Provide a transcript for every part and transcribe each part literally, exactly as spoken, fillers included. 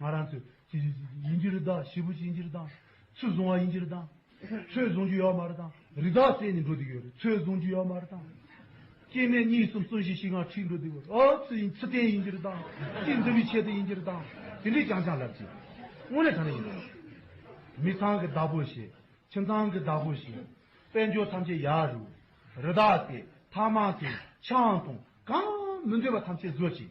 ང་རང་ཚོ་ཡིན་གྱི་རེད་ད། ཞེ་པོ་ཅིག་ཡིན་གྱི་རེད་ད། ཚུལ་བཟུང་བ་ཡིན་གྱི་རེད་ད། ཚོད་བཟུང་རྒྱུ་ཡོད་མ་རེད་ད། རི་དྭགས་བསད་ནས་འགྲོ་བསྡད་ཡོད་རེད། ཚོད་བཟུང་རྒྱུ་ཡོད་མ་རེད་ད། སྐྱེ་མེད་གཉིས་གསུམ་གསུམ་བཞི་བཞི་ལྔ་ཁྲིད་འགྲོ་བསྡད་ཡོད་རེད། ཨོ་ཚུལ་ཡིན་ཚུལ་བསྟན་ཡིན་གྱི་རེད་ད། ཅི་འདུལ་བའི་ཆེད་དུ་ཡིན་གྱི་རེད་ད། དེ་འདྲས་ཅང་ཅང་ལབ་ཀྱི། དངོས་གནས་དྲང་གནས་ཡིན་རེད། མི་ཚང་གི་བདག་པོ་བྱེད། ཁྱིམ་ཚང་གི་བདག་པོ་བྱེད། དཔལ་འབྱོར་ཐམས་ཅད་ཡར་རུ། རི་དྭགས་བསད། ཐ་མག་བསད། ཆང་འཐུང་། གང་མི་འདོད་པ་ཐམས་ཅད་བཟོ་བྱེད།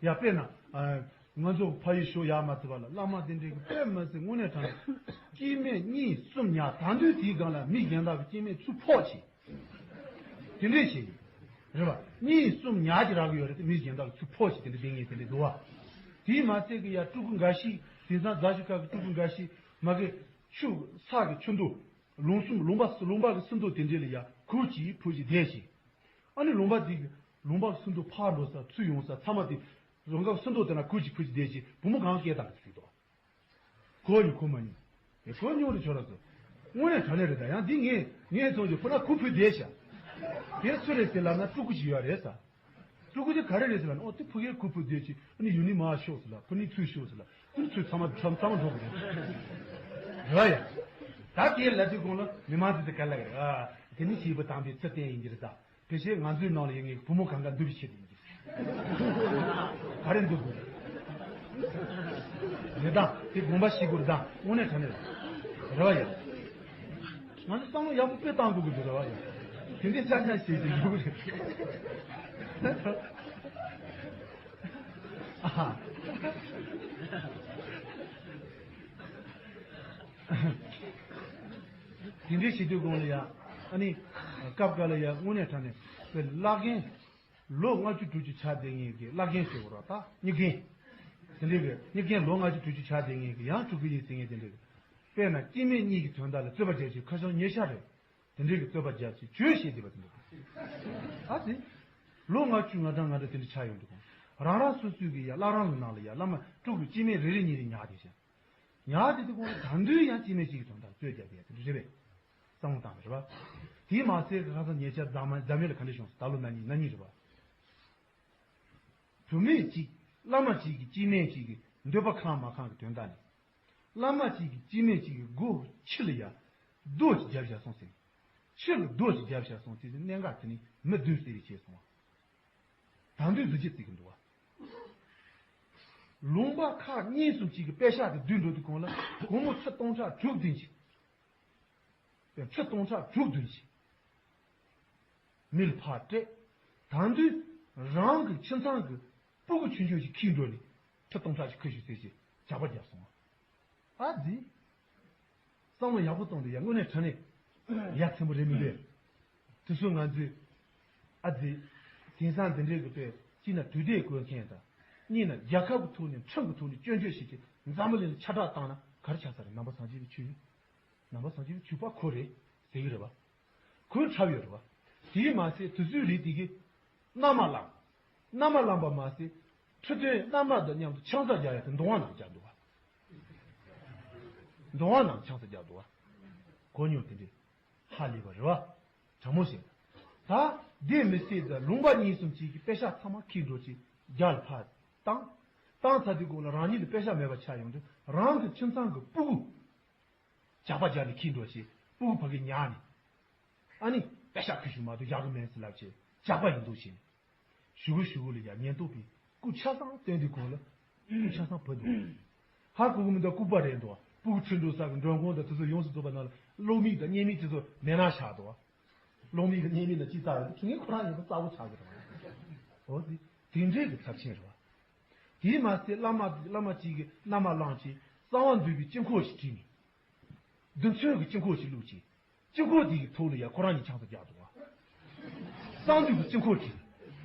ཡ་དཔེར་ན། ཨ། ང་ཚོ་ཕ་ཡུལ་ཕྱོགས་ཡར་མ་བརྩི་བ་ལ་བླ་མ་དེ་འདྲའི་གི་དཔེ་མི་སྲིད་དངོས་གནས་དྲང་གནས། སྐྱེ་མེད་གཉིས་གསུམ་ཉར། ད་དུང་དེའི་སྒང་ལ་མི་གཞན་དག་གི་སྐྱེ་མེད་ཚུར་ཕོག་བྱེད། དེ་འདྲས་བྱེད། རེད་བ། གཉིས་གསུམ་ཉར་གྱི་རག་གི་ཡོད་རེད་དེ། མི་གཞན་དག་གི་ཚུར་ཕོག་བྱེད། དེ་འདྲས་བསྡད་མཁན་དེ་འདྲས་འདུག་བ། དེས་མ་ཚད་གི་ཡ་སྤྲུལ་སྐུ་འགའ་ཞིག་དེང་སང་རྫ་ཆུ་ཁ་གི་སྤྲུལ་སྐུ་འགའ་ཞིག་མ་གི་ཆུ་ས་གི་ཆུ་མདོ། ལུང་གསུམ་ལུང་པ་ལུང་པ་གི་སྲིན་མདོ་དེ་འདྲས་ལ་ཡ་གུར་གྱིས་ཕུབ་ཅིག་བསྡད་ཅིང་། ཨ་ནི་ལུང་པ་འདི་གི་ལུང་པ་གི་སྲིན་མདོ་ཕར་འགྲོ་ས་ཚུར་ཡོང་ས་ཚང་མ་དེ་རང་ག་སྲིན་མདོ་དེ་ན་གུར་གྱིས་ཕུབ་ཅིག་བསྡད་ཅིང་བུ་མོ་གང་སྐད་བཏང་གི་ཟིག་དོ། གོ་ཡི་གོ་མ་ཡིན། ཨེ་གོ་མྱོང་རེད་ཁྱོད་རང་ཚོ། དངོས་གནས་དྲང་གནས་རེད་ད། ཡང་འདི་ངས་ངས་མཐོང་རྒྱུ་ཕུ་ན་གུར་ཕུབ་བསྡད་ཤག་དེ་སུ་རེད་ཟེར་ལབ་ན་སྤྲུལ་སྐུ་ཞིག་ཡོད་རེད་ས། སྤྲུལ་སྐུ་དེ་ག་རེ་རེད་ཟེར་ལབ་ན། ཨོ་དེ་ཕ་གིར་གུར་ཕུབ་བསྡད་ཅིང་ཨ་ནི་ཡུལ་ནི་མར་ཤོག་ཟེར་ལབ། ཕུ་ནི་ཚུར་ཤོག་ཟེར་ལབ། ཨ་ནི་ཚུར་ཚང་མ་ཚང་མ་འགྲོ་གི་རེད། རེད་བ་ཡ། ད་དེ་ལབ་དུས་གོང་ལ་མི་མང་དེ་ཚོ་ག་ལབ་རེད། ཨ་དེ་ནི་བྱིས་པ་དམ་པའི་ཚུལ་བསྟན་ཡིན་གྱི་རེད་ད། དེ་བཞིན་ང་ཚོའི་ནང་ལ་ཡོད་ངེས་ཀྱི་བུ་མོ་གང་ག་འདུལ་བའི་ཆེད་དུ་ཡིན་གྱི། ག་རེ་འདུལ་དགོས། རེད་ད། དེ་དགོངས་པ་བཞེས་དགོས་རེད་ད། དངོས་གནས་དྲང་གནས་རེད། རེད་བ་ཡ། ང་ཚོ་བསམ་བློ་ཡག་པོ་དཔེ་བཏང་དགོས་ཀྱི་འདུག་རེད་བ་ཡ། དེ་འདྲའི་ཅག་ཅག་བྱེད་ཀྱི་འདུག་རེད། ཨ། དེ་འདྲའི་བྱེད་དུས་གོང་ལ་ཡ། ཨ་ནི། སྐབས་འགའ་ལ་ཡ་དངོས་གནས་དྲང་གནས་པའི་བླ་རྒན། ལོ་ལྔ་བཅུ་དྲུག་ཅུ་ཆགས་བསྡད་མཁན་གྱི་བླ་རྒན་ཟེར་དགོས་རེད་ད། གཉིས་རྒན། དེ་འདྲའི་གི་གཉིས་རྒན་ལོ་ལྔ་བཅུ་དྲུག་ཅུ་ཆགས་བསྡད་མཁན་གྱི་ཡང་སྤྲུལ་སྐུ་ཡིན་ཟེར་མཁན་དེ་འདྲའི་གི། དཔེར་ན་སྐྱེ་མེད་གཉིས་ཀྱི་དོན་དག་ལ་རྩོད་པ་རྒྱག་ཅིང་ཁ་བྱང་ཉེས་ཆད་རེད། དེ་འདྲའི་གི་རྩོད་པ་རྒྱག་ཅིང་བྱོས་ཞེས་བསྡད་པ་དེ་འདྲ། ཨ་ཙི། ལོ་ལྔ་བཅུ་ང་གྲངས་ང་གྲངས་དེ་འདྲ་ཆགས་ཡོང་དུས་གོང་། རང་རང་སོ་སོའི་གི་ཡ་བླ་རང་གི་ནང་ལ་ཡ་བླ་མ་སྤྲུལ་སྐུ་སྐྱེ་མེད་རེ་རེ་གཉིས་རེ་ཉར་བསྡད་ཤག་ཉར་བསྡད་དུས་གོང་ལ་ད་དུང་ཡང་སྐྱེ་མེད་གཅིག་གི་དོན་དག་རྩོད་རྒྱག་བསྡད་དེ་འདྲ་རེད་པས། བསམ་བློ་བཏང་བ་རེད་པ། དེས་མ་ཚད་ཁ་སང་ཉེ་ཆར་རྫ་མ་རྫ་མེ་ལ་ག་འདྲ་བྱུང་སོང་། ད་ལོ་ན་ནིང་ན་ནིང་རེད་པ། བུད་མེད་ཅིག་བླ་མ་ཅིག་གི་སྐྱེ་དམན་ཅིག་གི་འདོད་པ་ཁེངས་མ་ཁེངས་ཀྱི་དོན་དག་ནས། བླ་མ་ཅིག་གི་སྐྱེ་དམན་ཅིག་གི་སྒོ་ཕྱི་ལ་ཡ་རྡོ་ཅིག་བརྒྱབ་བཞག་སོང་ཟེར། ཕྱི་ལ་རྡོ་ཅིག་བརྒྱབ་བཞག་སོང་ཟེར། གནད་འགག་དེ་ནི་མི་བདུན་བསད་པའི་ཆེད་སོང་བ། ད་དུང་གཟི་བརྗིད་བརྩི་གི་འདུག་བ། ལུང་པ་ཁག་གཉིས་གསུམ་ཅིག་གི་པད་ཤག་དེ་བསྡུས་འགྲོ་དུས་གོང་ལ་སྒོར་མོ་ཁྲི་སྟོང་ཕྲག་དྲུག་བདུན་ཅིག་ཁྲི་སྟོང་ཕྲག་དྲུག་བདུན་ཅིག་མི་ལ་ཕར་སྤྲད། ད་དུང་རང་གི་ཁྱིམ་ཚང་གི་སྤུ་གུ་ཆུང་ཆུང་ཞིག་ཁྱེར་འགྲོ་ནས་ཁྲི་སྟོང་ཕྲག་ཅིག་ཁུར་ཤོག་ཟེར་ཞེས་ཇག་པ་བརྒྱབ་སོང་བ། ཨ་ཙི། བསམ་བློ་ཡག་པོ་གཏོང་དུས་ཡ་དངོས་གནས་དྲང་གནས་ཡ་མཚན་པོ་རེད་མི་འདུག་དེ་ཚོ་ང་ཚོས། ཨ་ཙི། དེང་སང་འདི་འདྲའི་གི་དཔེ་གཅིག་ན་དུས་དེབ་བཀོད་མཁན་དང་། གཉིས་ན་རྒྱལ་ཁབ་ཀྱི་ཐོག་ནས་ཁྲིམས་ཀྱི་ཐོག་ནས་སྐྱོན་བརྗོད་བྱེད་ཀྱི་འཛམ་བུ་གླིང་ལ་ཁྱབ་བསྒྲགས་བཏང་ན་ག་རེ་ཆགས་ས་རེད། ནང་པ་སངས་རྒྱས་པའི་ཆོས། ནང་པ་སངས་རྒྱས་པའི་ཆོས་པ་ཁོ་རེད་ཟེར་གི་རེད་པ། ཁོའི་འཁྲབ་ཡོད་རེད་པ། དེས་མ་ཟད་དུས་ཚོད་རེད་དེ་གི། མནའ་མ་བླངས། མནའ་མ་བླངས་པ་མ་ཟད། ཁྲི་སྟོན་མནའ་མ་དང་མཉམ་དུ་ཆང་ས་རྒྱག་ཡ་དེ་མདོ་སྔགས་ནང་རྒྱག་འདུག་བ། མདོ་སྔགས་ནང་ཆང་ས་རྒྱག་འདུག་བ། གོ་མྱོང་དེ་འདྲས། ཧ་ལས་པ་རེད་བ། དྲང་མོ་བཤད། ད་དེ་མི་སྲིད་ད་ལུང་པ་གཉིས་གསུམ་ཅིག་གི་པད་ཤག་ཚང་མ་ཁྱེར་འགྲོ་ཅིག་རྒྱ་ལ་ཕར་བཏང་། བཏང་ཚར་དུས་གོང་ལ་རང་ཉིད་ལ་པད་ཤག་མེད་པ་ཆགས་ཡོང་དུས་རང་གི་ཁྱིམ་ཚང་གི་སྤུ་གུ། ཇག་པ་རྒྱག་ནས་ཁྱེར་འགྲོ་ཞེས་སྤུ་གུ་ཕ་གིར་ཉར་ནས། ཨ་ནི་པད་ཤག་ཁུར་ཤོག་མ་གཏོགས་བཞག་གི་མེད་ཟེར་ལབ་བྱས་ཇག་པ་ཡིན་འདུག་བྱས་ནས། ཞུ་གུ་ཞུ་གུ་ལ་ཡ་ཉེན་རྟོག་པས་སྐུ་ཆ་ཚང་བསྟན་དུས་གོང་ལ་སྐུ་ཆ་ཚང་བུད་འདུག་ཧ་གོ་གི་མི་འདུག་ལྐུགས་པ་རེད་འདུག་སྤུ་གུ་ཁྲིད་འགྲོ་ས་གི་མགྲོན་ཁང་དང་དེ་ཚོ་ཡོངས་སུ་རྫོགས་པ་ནང་ལ་གློག་མིག་དང་བརྙན་མིག་དེ་ཚོ་མེད་ན་ཆགས་འདུག་གློག་མིག་གི་བརྙན་མིག་ནང་ཅི་ལྟ་ཡོད་དེ་ཁྱེད་ངས་ཁོ་རང་ཡིན་པ་གསལ་པོ་ཆགས་ཀྱི་རེད་བ། འོ་དེ་དེ་འདྲས་ཀྱི་ཚབས་ཆེན་རེད་བ། དེས་མ་ཟད་བླ་མ་བླ་མ་གཅིག་གིས་མནའ་མ་བླངས་ཀྱིས་གསང་བ་འདུས་པའི་དཀྱིལ་འཁོར་ཞིག་བྲིས་ནས། རྡུལ་ཚོན་གྱི་དཀྱིལ་འཁོར་ཞིག་བླུགས་ཀྱིས། དཀྱིལ་འཁོར་དེ་ཡི་ཐོག་ལ་ཡ་ཁོ་རང་གཉིས་ཆང་ས་རྒྱག་འདུག་བ། གསང་འདུས་ཀྱི་དཀྱིལ་འཁོར་གྱིས།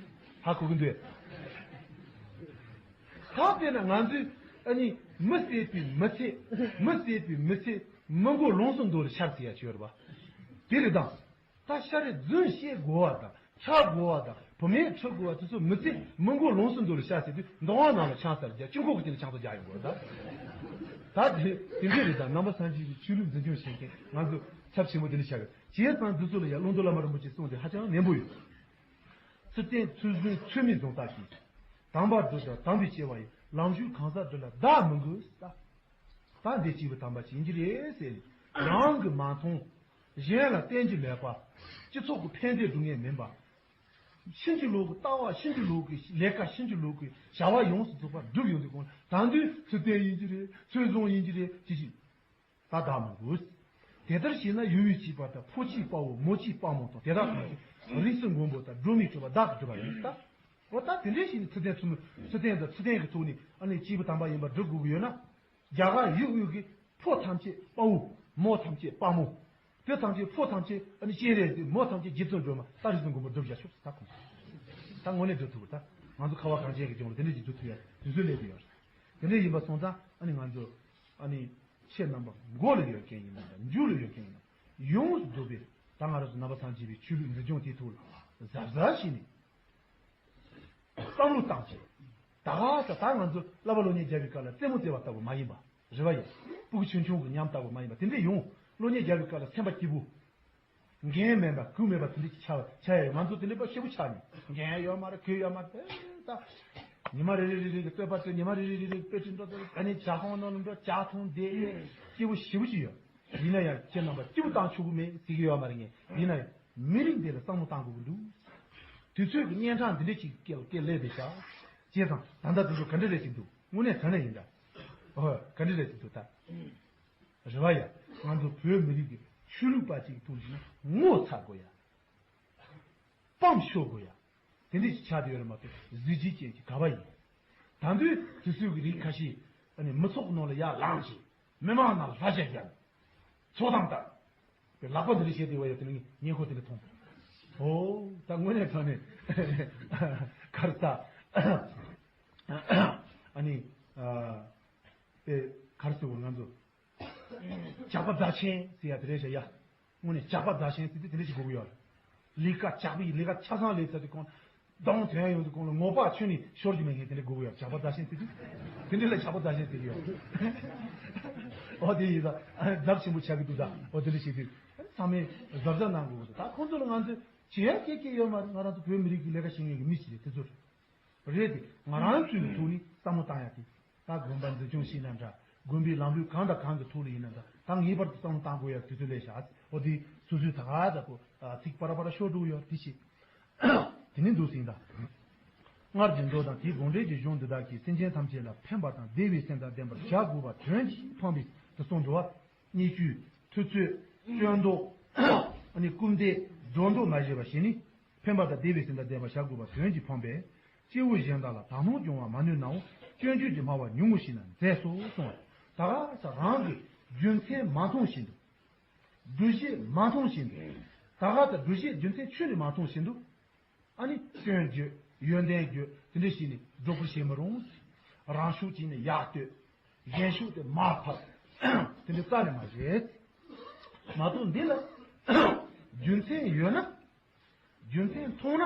ཧ་གོ་གི་འདུག་ད་དཔེར་ན་ང་ཚོས་ཨ་ནི་མི་བསད་པའི་མི་ཚེ། མི་བསད་པའི་མི་ཚེ་མི་མགོ་ལོངས་སུ་འདོར་ཤར་ཟེར་ཡ་ཅིག་ཡོད་རེད་བ། དེ་རེད་དང་། ད་ཤ་རེ་རྫུན་བཤད་དགོས་བ་དང་། འཁྱག་དགོས་བ་དང་། བུད་མེད་ཁྲིད་དགོས་བ་དེ་ཚོ་མི་ཚེ་མི་མགོ་ལོངས་སུ་འདོར་ཤར་ཟེར་དུས་མདོ་སྔགས་ནང་ལ་ཆང་ས་རྒྱག་དཀྱིལ་འཁོར་གྱི་སྟེང་ལ་ཆང་ས་རྒྱག་ཡོང་དགོས་ད། ད་དེ་དེ་འདྲས་རེད་ད། ནང་པ་སངས་རྒྱས་ཀྱི་ཆོས་ལུགས་འཛིན་སྐྱོང་བྱེད་མཁན་ང་ཚོ་ཚབས་ཆེན་པོ་དེ་འདྲ་ཆགས་ཡོད། བྱས་ཙང་འདི་ཚོ་ལ་ཡང་ཀློང་རྡོལ་བླ་མ་རིན་པོ་ཆེས་གསུངས་ཏེ་ཧ་ཅང་ནན་པོ་ཡོད། ཚུལ་བསྟན་ཚུལ་བཟུང་ཚུལ་མིན་རྫོང་བཏགས་ཀྱིས། དམ་པ་སྒྲུབ་དང་དམ་པའི་སྐྱེ་བ་ཡི། ལམ་ཞུགས་གང་ཟག་འདི་ལ་བདག་མི་དགོས་ཟེར། ད་འདི་སྐྱེས་བུ་དམ་པ་ཅིག་ཡིན་གྱི་རེད་ཟེར་ནས། རང་གིས་མ་མཐོང་། གཞན་ལ་བསྟན་གྱི་མེད་པ། སྤྱི་ཚོགས་ཀྱི་ཕན་བདེ་སྒྲུབ་མཁན་མིན་པ། ཕྱིན་ཅི་ལོག་གི་ལྟ་བ། ཕྱིན་ཅི་ལོག་གི་ལས་ཀ། ཕྱིན་ཅི་ལོག་གི་བྱ་བ་ཡོངས་སུ་རྫོགས་པ་བསྒྲུབས་ཡོང་དུས་གོང་ལ། ད་འདི་ཚུལ་ལྡན་ཡིན་གྱི་རེད། ཚུལ་བཟང་ཡིན་གྱི་རེད་ཅེས་ཤིག་ད་བདག་མི་དགོས། དེ་ལྟར་བྱས་ན་ཡུལ་མི་གཅིག་པ་དང་། ཕོ་གཅིག་དཔའ་བོ། མོ་གཅིག་དཔའ་མོ་དང་། དེ་དག་ཐམས་ཅད་རིས་སུ་མགོན་པོ་དང་། སྒྲོལ་མའི་སྤྱོད་པ་བདག་གིས་བསྒྲུབས་པ་ཡིན་ད། འོ་ད་དེ་འདྲའི་ཞིག་ནི་ཚུལ་ལྡན་ཚུལ་ཚུལ་ལྡན་དང་ཚུལ་ལྡན་གྱི་ཐོག་ནས་ཨ་ནི་སྐྱེས་བུ་དམ་པ་ཡིན་པ་སྒྲུབ་དགོས་ཀྱི་ཡོད་ན། རྒྱ་གར་ཡུལ་དབུས་ཀྱི་ཕོ་ཐམས་ཅད་དཔའ་བོ། མོ་ཐམས་ཅད་དཔའ་མོ། དེ་ཐམས་ཅད། ཕོ་ཐམས་ཅད་ཨ་ནི་སྤྱན་རས་གཟིགས། མོ་ཐམས་ཅད་རྗེ་བཙུན་སྒྲོལ་མ། ད་རིས་སུ་མགོན་པོ་སྒྲུབ་བྱ་ཤོག་ཟེར། ད་ཁོང་ཚོ་ད་དངོས་གནས་སྒྲུབ་ཐུབ་པ། ད་ང་ཚོ་ཁ་བ་གངས་ཅན་གྱི་ལྗོངས་ལ་དེ་འདྲ་ཞིག་སྒྲུབ་ཐུབ་ཡ་དུས་ཚོད་སླེབས་ཀྱི་ཡོད་རེད། དེ་འདྲ་ཡིན་པ་སོང་ཙང་ཨ་ནི་ང་ཚོ་ཨ་ནི་ཁྱེད་རྣམ་པ་མགོ་ལ་ཡོད་མཁན་ཡིན་ན་འདྲ། མཇུག་ལ་ཡོད་མཁན་ཡིན་ན་ཡོངས་སུ་རྫོགས་པའི་ད་ང་རང་ཚོ་ནང་པ་སངས་རྒྱས་པའི་ཆོས་ལུགས་འཛིན་སྐྱོང་དེའི་ཐོག་ལ་གཟབ་གཟབ་བྱས་ནས། བསམ་བློ་བཏང་བྱས། ད་ག་ས་ད་ང་ཚོ་བསླབ་པ་སློབ་གཉེར་རྒྱག་པའི་སྐབས་ལ་རྩེད་མོ་རྩེ་བ་ལྟ་བུ་མ་ཡིན་པ། རེད་བ་ཡ། སྤུ་གུ་ཆུང་ཆུང་གི་ཉམས་ལྟ་བུ་མ་ཡིན་པ། དེ་འདྲས་ཡོང་། སློབ་གཉེར་རྒྱག་པའི་སྐབས་ལ་སེམས་པ་སྐྱིད་པོ། འགན་མེད་པ་གུས་མེད་པ་དེ་འདྲས་ཅིག་ཆགས་ཆགས་ཡ་ཡོད། ང་ཚོ་དེ་འདྲས་པ་ཞེ་པོ་ཆགས་ནས། འགན་ཡོད་མ་རེད། གུས་ཡོད་མ་རེད། ད་ཉི་མ་རེ་རེ་རེ་རེ་གི་བསྟོད་པ་བསྟོད། ཉི་མ་རེ་རེ་རེ་རེ་གི་དཔེ་ཁྲིད་འགྲོ་ཚར། ཨ་ནི་ཇ་ཁང་ནང་ལ་འགྲོ། ཇ་འཐུང་བསྡད། སྐྱིད་པོ་ཞེ་པོ་ཅིག་ཡོད། ཡིན་ན་ཡང་ཁྱེད་རྣམ་པ་སྐྱིད་པོ་བཏང་ཆོག་གི་མེད་ཟེར་གྱི་ཡོད་མ་རེད་ངས། ཡིན་ན་ཡང་། མི་རིགས་འདི་ལ་བསམ་བློ་བཏང་དགོས་ཀྱི་འདུག་དུས་ཚོད་ཀྱི་གཉན་འཕྲང་འདི་འདྲ་ཅིག་སྐད་སྐད་སླེབས་བསྡད་ཤག་བྱས་ཙང་ད་ལྟ་དུས་ཚོད་ག་འདྲ་རེད་ཅིག་འདུག་དངོས་གནས་དྲང་གནས་ཡིན་འདྲ། ཨོ་ག་འདྲ་རེད་ཅིག་འདུག་ད། རེད་བ་ཡ། ང་ཚོ་བོད་མི་རིགས་ཀྱི་ཆོས་ལུགས་པ་ཅིག་ཐུག་ཡིན་ན་ངོ་ཚ་དགོས་ཡ། སྤམ་ཤོར་དགོས་ཡ། དེ་འདྲ་ཞིག་ཆགས་བསྡད་ཡོད་རེད་མ་གཏོགས་གཟི་བརྗིད་ཅན་གྱི་ག་བ་ཡིན། ད་དུང་དུས་ཚོད་ཀྱི་རིགས་ཁ་ཤས་ཨ་ནི་མི་ཚོགས་ནང་ལ་ཡར་ལངས་ཤིང་། མི་མང་ནང་ལ་ལྷ་ཆས་བརྒྱབ། ཚོགས་གཏམ་བཏབ། པའི་ལག་པ་འདི་འདྲ་བྱས་བསྡད་པ་ཡོད། དེ་ནི་ངས་ཉེ་འཁོར་དེ་འདྲ་མཐོང་། ཨོ་ད་དངོས་གནས་དྲང་གནས་ག་རེ་ཟ། ཨ་ནི་ཨ་པའི་ག་རེ་ཟེར་བ། ང་ཚོ་ཇག་པ་རྫ་ཆེན་ཟེར་ཡ་དེ་རེད་ཤག་ཡ། དངོས་གནས་ཇག་པ་རྫ་ཆེན་ཟེར་དུས་དེ་འདྲ་ཞིག་དགོས་ཀྱི་ཡོད་རེད། ལས་ཀ་ཇག་པའི་ལས་ཀ་ཆ་ཚང་ལས་ཚར་དུས་གོང་གདོང་དོན་ཡོང་དུས་གོང་ལ་ངོ་པག་ཁྱོན་ནས་ཤོར་གྱི་མེད་མཁན་དེ་འདྲ་དགོས་ཀྱི་ཡོད། ཇག་པ་རྫ་ཆེན་ཟེར་དུས། དེ་འདྲ་ལ་ཇག་པ་རྫ་ཆེན་ཟེར་གྱི་ཡོད། ཨོ་དེ་ཡིན་ཙང་རྫབ་ཆེན་པོ་ཆགས་ཀྱི་འདུག་ད་ཨོ་དེ་འདྲ་བྱེད་དུས་ཚང་མས་གཟབ་གཟབ་གནང་དགོས་ཀྱི་འདུག་ད་ཁོང་ཚོ་ལ་ང་ཚོས་བྱེད་ཡ་སྐད་སྐད་ཡོད་མ་རེད། ང་རང་ཚོ་བོད་མི་རིགས་ཀྱི་ལས་ཀ་བྱེད་མཁན་གྱི་མི་ཞིག་རེད། དེ་ཚོ་རེད་དེ། ང་རང་ཚོའི་ཐོག་ནས་བསམ་བློ་བཏང་ཡ་དེ། ད་དགོན་པ་འཛིན་སྐྱོང་བྱེད་ན་འདྲ། དགོན་པའི་ལམ་ལུགས་གང་དང་གང་གི་ཐོག་ལ་ཡིན་ན་འདྲ། ད་ངེས་པར་དུ་བསམ་བློ་བཏང་དགོས་ཡ་དུས་ཚོད་སླེབས་ཤག་ཨོ་དེ་སོ་སོའི་ད་ག་ད་གོ་ཚིག་པར་པར་ཤོར་འགྲོ་ཡོད་དེ་ཤེས། དེ་ནི་འདུག་ཟིན་ད། སྔར་གྱི་མདོ་དང་དེའི་དགོངས་འགྲེལ་གྱི་གཞུང་འདི་དག་གིས་སེམས་ཅན་ཐམས་ཅད་ལ་ཕན་པ་དང་བདེ་བའི་སེམས་དང་ལྡན་པར་བྱ་དགོས་པ་དོན་གྱིས་ཕངས་པས་དེ་གསུངས་འདུག་བ། གཉིས་བཅུ། ཐུབ་ཚོད། སྐྱོན་འདོགས། ཨ་ནི་སྐུར་འདེབས། སྒྲོ་འདོགས་མ་བཞེས་པ་བྱས་ནས། ཕན་པ་དང་བདེ་བའི་སེམས་དང་ལྡན་པར་བྱ་དགོས་པ་དོན་གྱིས་ཕངས་པས། སྐྱེ་བོ་གཞན་དག་ལ་དག་སྣང་སྦྱོང་བ་མ་ནུས་ནའང་སྐྱོན་བརྗོད་ཀྱི་སྨྲ་བ་ཉུང་ངུ་ཞིག་ན་མཛེས་སོ་གསུངས་པ། ད་ག་ས་རང་གི་རྒྱུ་མཚན་མ་མཐོང་བཞིན་དུ། སྒྲུབ་བྱེད་མ་མཐོང་བཞིན་དུ། ད་ག་ད་སྒྲུབ་བྱེད་རྒྱུ་མཚན་ཁྱོན་ནས་མ་མཐོང་བཞིན་དུ། ཨ་ནི་སྐྱོན་བརྗོད། ཡོན་ཏན་བརྗོད། དེ་འདྲ་བྱས་ནས་སྒྲོ་སྐུར་བྱེད་མི་རུང་། རང་ཕྱོགས་གཅིག་ནས་ཡར་བསྟོད། གཞན་ཕྱོགས་དེ་མར་ཕབ། དེ་འདྲ་རྩ་ནས་མ་རེད། མ་གཏོགས་འདི་ལ་རྒྱུ་མཚན་ཡོད་ན། རྒྱུ་མཚན་མཐོང་ན།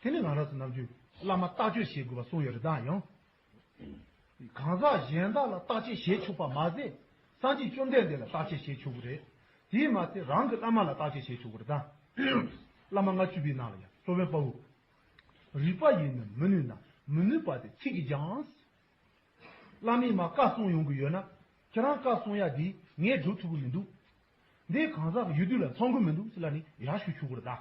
དེ་ནི་ང་རང་ཚོ་ནམ་རྒྱུན་བླ་མ་བརྟག་དཔྱད་བྱེད་དགོས་པ་གསུངས་ཡོད་རེད་ད་ཡང་། གང་ཟག་གཞན་དག་ལ་བརྟག་དཔྱད་བྱེད་ཆོག་པ་མ་ཟད། སངས་རྒྱས་བཅོམ་ལྡན་འདས་ལ་བརྟག་དཔྱད་བྱེད་ཆོག་གི་རེད། དེས་མ་ཚད་རང་གི་བླ་མ་ལ་བརྟག་དཔྱད་བྱེད་ཆོག་གི་རེད་ད། བླ་མ་ལྔ་བཅུ་པའི་ནང་ལ་ཡང་སློབ་དཔོན་དཔའ་བོས། རིགས་པ་ཡིས་ནི་མི་ནུས་ན། མི་ནུས་པ་དེ་ཚིག་གིས་ཀྱང་། བླ་མས་མར་བཀའ་གསུང་ཡོང་གི་ཡོད་ན། ཁྱེད་རང་བཀའ་གསུང་ཡ་དེ་ངས་སྒྲུབ་ཐུབ་ཀྱི་མི་འདུག་འདི་གང་ཟག་གི་ཡུལ་དུས་ལ་འཚམ་གྱི་མི་འདུག་ཟེར་ལབ་ནས་ཡར་ཞུ་ཆོག་གི་རེད་ད།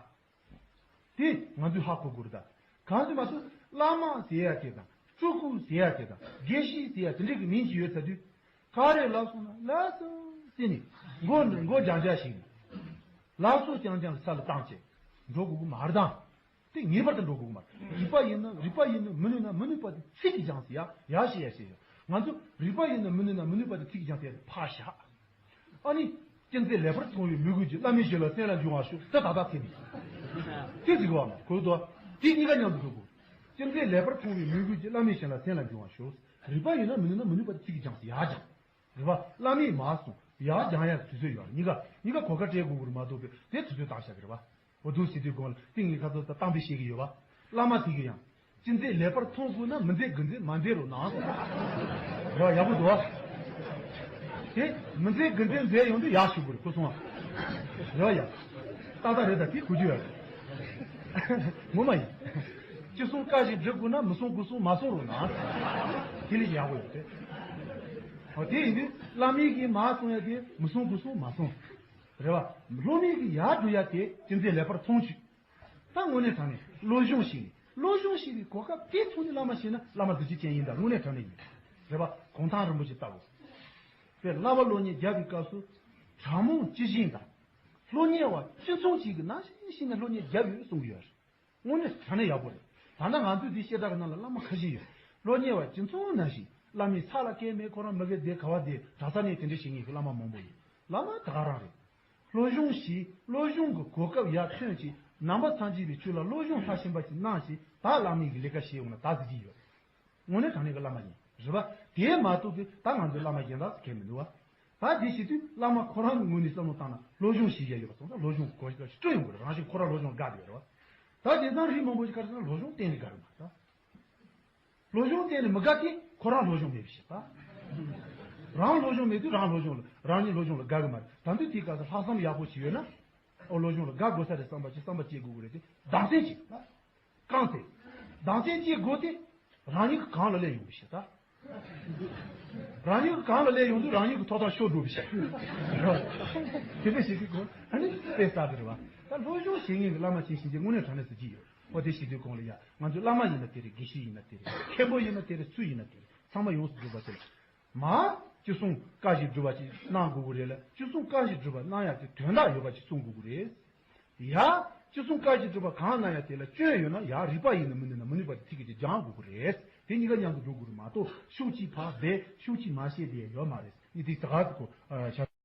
དེ་ང་ཚོས་ཧ་གོ་དགོས་རེད་ད། གང་ཟེར་མ་ཟད་བླ་མ་ཟེར་ཡ་དེ་དང་སྤྲུལ་སྐུ་ཟེར་ཡ་དེ་དང་དགེ་བཤེས་ཟེར་ཡ་དེ་འདྲ་གི་མིང་ཅིག་ཡོད་ཚར་དུས། ག་རེ་ལབ་སོང་ན་ལགས་སོ་ཟེར་ནས་མགོ་མགོ་རྒྱག་རྒྱག་ཞིག་ནས། ལགས་སོ་རྐྱང་རྐྱང་ས་ལ་བཏང་བྱས་འགྲོ་དགོས་ཀྱི་མ་རེད་ད། དེ་ངེས་པར་དུ་འགྲོ་དགོས་ཀྱི་མ་རེད། རིགས་པ་ཡིན་ན་རིགས་པ་ཡིན་ནོ། མི་ནུས་ན་མི་ནུས་པ་དེ་ཚིག་གིས་སྦྱངས་ཟེར་ཡ་ཡ་ཞེས་ཡ་ཞེས་ཡ། ང་ཚོ་རིགས་པ་ཡིན་ནོ་མི་ནུས་ན་མི་ནུས་པ་དེ་ཚིག་གིས་སྦྱངས་ཟེར་ཡ་དེ་ཕར་བཞག་ཨ་ནི། ཅི་མཛད་ལེགས་པར་མཐོང་བའི་མོས་གུས་ཀྱིས། བླ་མའི་ཞབས་ལ་གསན་ལ་འབྱུང་བར་ཤོག་དེ་ད་ལྟ་ཐེབས་ནས། དེ་ཟིག་བ་མ་གོ་དོ། དེ་གཉིས་ཀ་མཉམ་དུ་འགྲོ་དགོས། ཅི་མཛད་ལེགས་པར་མཐོང་བའི་མོས་གུས་ཀྱིས། བླ་མའི་ཞབས་ལ་གསན་ལ་འབྱུང་བར་ཤོག་རིགས་པ་ཡིན་ན་མི་ནུས་ན་མི་ནུས་པ་དེ་ཚིག་གིས་སྦྱངས་ཟེར་ཡ་སྦྱངས། རེད་བ། བླ་མས་མར་གསུངས་ཡར་སྦྱང་ཡ་དུས་ཚོད་ཡོད་རེད། གཉིས་ཀ་གཉིས་ཀ་གོ་སྐབས་སྤྲད་དགོས་ཀྱི་རེད་མ་གཏོགས་པའི་དེ་དུས་ཚོད་བཏང་བཞག་གི་རེད་བ། འོ་འདུག་ཟེར་དུས་གོང་ལ་ཏིང་ངེ་ཁ་ཚོ་ད་གཏམ་དཔེ་བཤད་ཀྱི་ཡོད་བ། བླ་མ་དེ་གི་ཡང་། ཅི་མཛད་ལེགས་པར་མཐོང་དགོས་ན། མི་མཛད་དགུ་མཛད་མ་མཛད་རོགས་གནང་། རེད་བ། ཡག་པོ་འདུག་བ། དེ་མི་མཛད་དགུ་མཛད་མཛད་ཡོང་དུས་ཡག་ཞུ་དགོས་རེད། གོ་སོང་བ། རེད་བ་ཡ། ཏག་ཏག་རེད་ད། དེ་གོ་རྒྱུ་ཡོད་རེད། ངོ་མ་ཡིན། ཅི་གསུང་བཀའ་བཞིན་སྒྲུབ་དགོས་ན་མི་གསུང་དགུ་གསུང་མ་གསུང་རུང་ན། དེ་ལས་ཡག་པོ་ཡོད་དེ། འོ་དེ་ཡིན་དུས་བླ་མའི་གིས་མ་གསུང་ཡ་དེ་མི་གསུང་དགུ་གསུང་མ་གསུང་། རེད་བ། སློབ་མའི་གིས་ཡར་སྒྲུབ་ཡ་དེ་ཅི་མཛད་ལེགས་པར་མཐོང་ཆུག་ད་དངོས་གནས་དྲང་གནས་བློ་སྦྱོང་ཞིག་ནས་བློ་སྦྱོང་ཞིག་གི་གོ་སྐབས་དེ་ཐོག་ནས་བླ་མ་ཤེས་ན་བླ་མ་རྡོ་རྗེ་ཅན་ཡིན་ད་དངོས་གནས་དྲང་གནས་ཡིན། རེད་བ། གུང་ཐང་རིན་པོ་ཆེ་ལྟ་བུ། དཔེ་བསླབ་པ་སློབ་གཉེར་རྒྱབ་པའི་སྐབས་སུ་དྲག་མོ་ཅི་བཞིན་དང་། སློབ་གཉེར་བ་ཅི་མཚུངས་ཅིག་གི་ནང་བཞིན་ཤེས་ནས་སློབ་གཉེར་རྒྱབ་ཡོད་གསུང་གི་ཡོད་རེད། དངོས་གནས་དྲང་གནས་ཡག་པོ་རེད། ད་ལྟ་ང་ཚོའི་འདི་བཤད་གྲྭ་གི་ནང་ལ་བླ་མ་ཁ་ཤས་ཡོད། སློབ་གཉེར་བ་ཅི་མཚུངས་ནང་བཞིན་བླ་མའི་ས་ལ་སྐྱེས་མེད་ཁོ་རང་མི་དགེ་སྡེ་ག་བ་སྡེ་གྲྭ་ས་ནས་དེ་འདྲ་བྱེད་མཁན་གྱི་བླ་མ་མང་པོ་ཡོད། བླ་མ་ད་ག་རང་རེད། སློབ་སྦྱོང་ཞིག་སློབ་སྦྱོང་གི་གོ་སྐབས་ཡར་ཐོན་ཅིག་ནང་པ་སངས་རྒྱས་པའི་ཆོས་ལ་སློབ་སྦྱོང་མཐར་ཕྱིན་པ་ཞིག་གནང་ཞིག་ད་བླ་མའི་གི་ལས་ཀ་བྱེད་ཡོང་ན་ད་གཟི་བརྗིད་ཡོད། དངོས་གནས་དྲང་གནས་ཀྱི་བླ་མ་ཡིན། རེད་པ། དེ་མ་གཏོགས་ཀྱི་ད་ང་ཚོའི་བླ་མ་གཞན་དག་ཟེར་མཁན་མི་འདུག་བ། ད་དེ་བྱེད་དུས་བླ་མ་ཁོ་རང་གི་ངོས་ནས་བསམ་བློ་བཏང་ན་སློབ་སྦྱོང་བྱེད་ཡ་ཡོད་པ་སོང་ཙང་སློབ་སྦྱོང་གོ་སྐབས་ཤིག་སྤྲོད་ཡོང་དགོས་རེད། རང་བཞིན་ཁོ་རང་སློབ་སྦྱོང་ལ་དགའ་བསྡད་ཡོད་རེད་བ། ད་དེང་སང་རིགས་མང་པོ་ཞིག་ག་རེ་ཟེར་ན་སློབ་སྦྱོང་གཏན་ནས་དགའ་གི་མ་རེད་ད། སློབ་སྦྱོང་གཏན་ནས་མི་དགའ་དེ་ཁོ་རང་སློབ་སྦྱོང་མེད་པའི་ཕྱིར་ད། རང་སློབ་སྦྱོང་མེད་དུས་རང་སློབ་སྦྱོང་ལ་རང་ཉིད་སློབ་སྦྱོང་ལ་དགའ་གི་མ་རེད། ད་དུང་དེའི་སྐབས་སུ་ལྷག་བསམ་ཡག་པོ་ཞིག་ཡོད་ན། ཨོ་སློབ་སྦྱོང་ལ་དགའ་དགོས་ས་རེད་བསམ་པ་ཅིག་བསམ་པ་སྐྱེ་དགོས་ཀྱི་རེད་དེ་བདག་འཛིན་གྱིས། རྐང་སྟེ། བདག་འཛིན་གྱིས་དགོས་ཏེ། རང་ཉིད་ཀྱི་གང་ལ་སླེབས་ཡོང་བའི་ཕྱིར་ད། རང་ཉིད་ཀྱི་གང་ལ་སླེབས་ཡོང་དུས་རང་ཉིད་ཀྱི་ཐོབ་ཐང་ཤོར་འགྲོ་བའི་ཕྱིར། དེ་འདྲ་བྱེད་དུས་ཀྱང་ཨ་ནི་དཔེ་ལྟ་གི་རེད་བ། ད་སློབ་སྦྱོང་བྱེད་མཁན་གྱི་བླ་མ་ཆེན་ཞིག་གིས་དངོས་གནས་དྲང་གནས་སུ་བགྱིས་ཡོད། ཨོ་དེ་བྱེད་དུས་གང་ལ་ཡ་ང་ཚོའི་བླ་མ་ཡིན་ན་དེ་རེད། དགེ་བཤེས་ཡིན་ན་དེ་རེད། མཁན་པོ་ཡིན་ན་དེ་རེད། སུ་ཡིན་ན་དེ་རེད། ཚང་མ་ཡོངས་སུ་རྫོགས་པ་དེ་ལ། མ། ཅི་གསུང་བཀའ་བཞིན་སྒྲུབ་པ་ཅིག་གནང་དགོས་ཀྱི་རེད་ལ། ཅི་གསུང་བཀའ་བཞིན་སྒྲུབ་པ་གནང་ཡ་དེ་དོན་དག་ཡོད་པ་ཅིག་གསུང་དགོས་ཀྱི་རེད། ཡ། ཅི་གསུང་བཀའ་བཞིན་སྒྲུབ་པ་གང་གནང་ཡ་དེ་ལ་སྐྱོན་ཡོད་ན་ཡ་རིགས་པ་ཡིན་ན་མི་ནུས་ན་མི་ནུས་པ་དེ་ཚིག་གིས་ཅིག་སྦྱང་དགོས་ཀྱི་རེད། དེ་གཉིས་ཀ་མཉམ་དུ་འགྲོ་དགོས་རེད་མ་གཏོགས་ཤུགས་གཅིག་ཕར་འབད་ཤུགས་གཅིག་མ་བྱེད་དེ་ཡོད་མ་རེད། ནི་དེ་ད་ག་ཚོད་ཁོ། ཨ། ཤ།